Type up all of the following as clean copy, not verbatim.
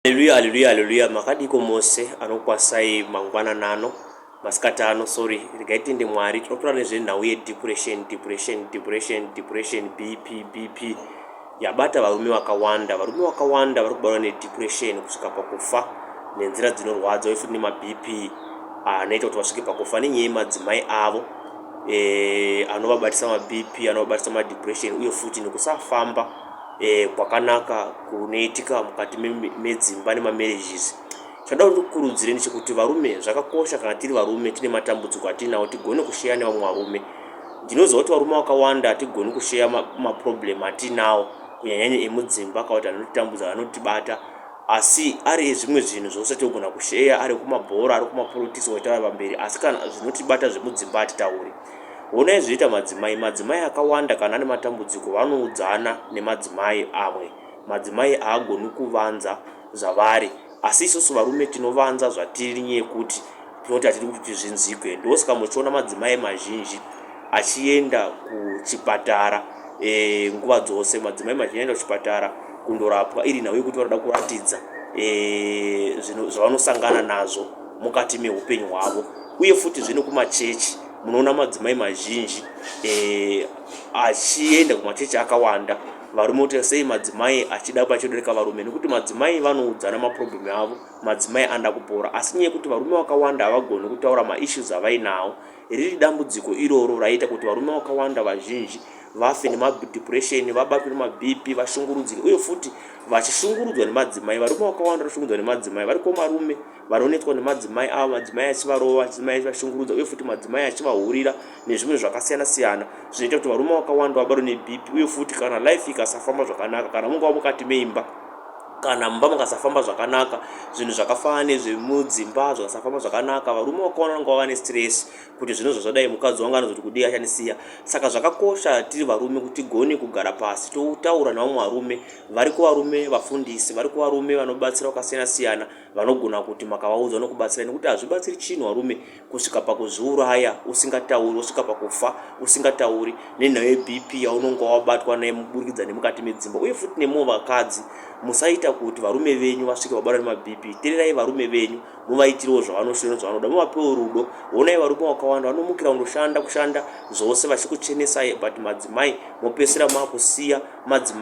Haleluya, haleluya, haleluya. Makadiko mose anokwasai mangwananano, masikati ano, sorry. Regai tende Mwari. Tinotora nezvenhau yedepression, depression, depression, depression, BP, BP. Yabata varume vakawanda. Varume vakawanda vari kubatwa nedepression kusvika pakufa nenzira dzinorwadza uye futi nemaBP anoita kuti vasvike pakufa nenyaya yemadzimai avo e, anovabatisa maBP, anovabatisa madepression uye futi nekusafamba e, kwakanaka kunoitika mukati medzimba nemamarriages. Chada kuti ndikukurudzire ndechekuti varume, zvakakosha kana tiri varume tine matambudziko atinawo tigone kusheya nevamwe varume. Ndinoziva kuti varume vakawanda hatigoni kusheya maproblem atinawo, kunyanyanya emudzimba kana kuti anotitambudza, anotibata, asi ari ezvimwe zvinhu zvose togona kusheya, ari kumabhora, ari kumapolitics, waitaura pamberi, asi kana zvinotibata zvemudzimba hatitauri. Honai zvinoita madzimai. Madzimai akawanda kana ane matambudziko vanoudzana nemadzimai amwe. Madzimai haagoni kuvanza zvavari, asi isusu varume tinovanza zvatiri nyaya yekuti tinoti hatidi kuti tizvinzikwe. Ndosaka muchiona madzimai mazhinji achienda kuchipatara e, nguva dzose. Madzimai mazhinji anoenda kuchipatara kundorapwa iri nhau yekuti vanoda kuratidza e, zvavanosangana nazvo mukati meupenyu hwavo. Uye futi zvino kumachechi munoona madzimai mazhinji e, achienda kumachechi akawanda, varume kuti sei madzimai achida pachidarika varume, nekuti madzimai vanoudzana maproblem avo, madzimai anoda kupora. Asi nyaya yekuti varume vakawanda havagoni kutaura maissues avainawo, riri dambudziko iroro raiita kuti varume vakawanda vazhinji vafe nemadepression, vabatwe nemaBP, vashungurudzike, uye futi vachishungurudzwa nemadzimai. Varume vakawanda vanoshungurudzwa nemadzimai. Variko varume vanonetswa nemadzimai avo, madzimai achivarova, madzimai achivashungurudza, uye futi madzimai achivahurira nezvimwe zvakasiyana siyana zvinoita kuti varume vakawanda vabatwe neBP. Uye futi kana life ikasafamba zvakanaka, kana mungava mukati meimba, kana mumba mukasafamba zvakanaka, zvinhu zvakafanana nezvemudzimba zvikasafamba zvakanaka, varume vakawanda vanenge vava nestress kuti zvinhu zvazvadai, mukadzi wangu anozoti kudii, achandisiya. Saka zvakakosha tiri varume kuti tigone kugara pasi totaura nevamwe varume. Variko varume vafundisi, variko varume vanobatsira vakasiyana siyana, vanogona kuti makavaudza vanokubatsirai, nekuti hazvibatsiri chinhu varume kusvika pakuzviuraya usingatauri, wosvika pakufa usingatauri nenhau yeBP yaunonga wabatwa naye muburikidza nemukati medzimba. Uye futi nemuwo vakadzi, musaita kuti varume venyu vasvike vabatwa nemaBP. Tererai varume venyu, muvaitirewo zvavanoshuva nezvavanoda, muvapewo rudo. Honai varume vakawanda vanomukira kundoshanda, kushanda zvose vachikuchenesai, but madzimai mopesera makusiya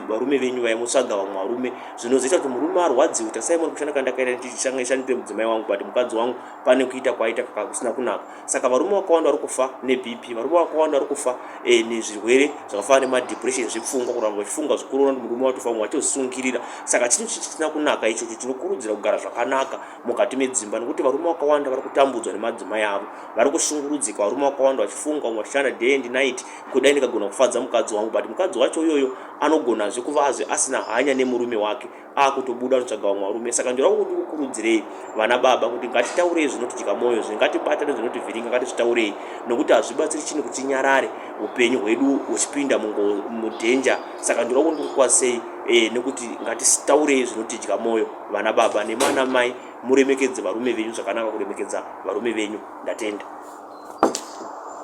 varume venyu vaya, motsvaga vamwe varume, zvinozoita kuti murume arwadziwe. Tasai muri kushanda kandakaita ndichishandire mudzimai wangu, but mukadzi wangu pane kuita kwaita kusina kunaka. Saka varume vakawanda vari kufa neBP, varume vakawanda vari kufa e, nezvirwere zvakafanana nemadepression, zvepfungwa, kuramba vachifunga zvikuru. Ona kuti murume watofa, mumwe achizvisungirira. Saka chinhu chisina kunaka ichocho. Tinokurudzira kugara zvakanaka mukati medzimba, nekuti varume vakawanda vari kutambudzwa nemadzimai avo, vari kushungurudzika. Varume vakawanda vachifunga, vamwe vachishanda day and night, kudai ndikagona kufadza mukadzi wangu, but mukadzi wacho iyoyo anogonazve kuvazve asina hanya nemurume wake, akutobuda anotsvaga vamwe varume. Saka ndinoda kuti kukurudzirei vana baba kuti ngatitaurei zvinotidya mwoyo, zvingatibatane, zvinotivhiringa, ngatizvitaurei, nokuti hazvibatsiri chinhu kuti tinyarare upenyu hwedu huchipinda mudhenja. Saka ndinoda kuti ndikukwazisei e, nekuti ngatitaurei zvinotidya mwoyo, vana baba nemana mai, muremekedze varume venyu zvakanaka, kuremekedza varume venyu. Ndatenda.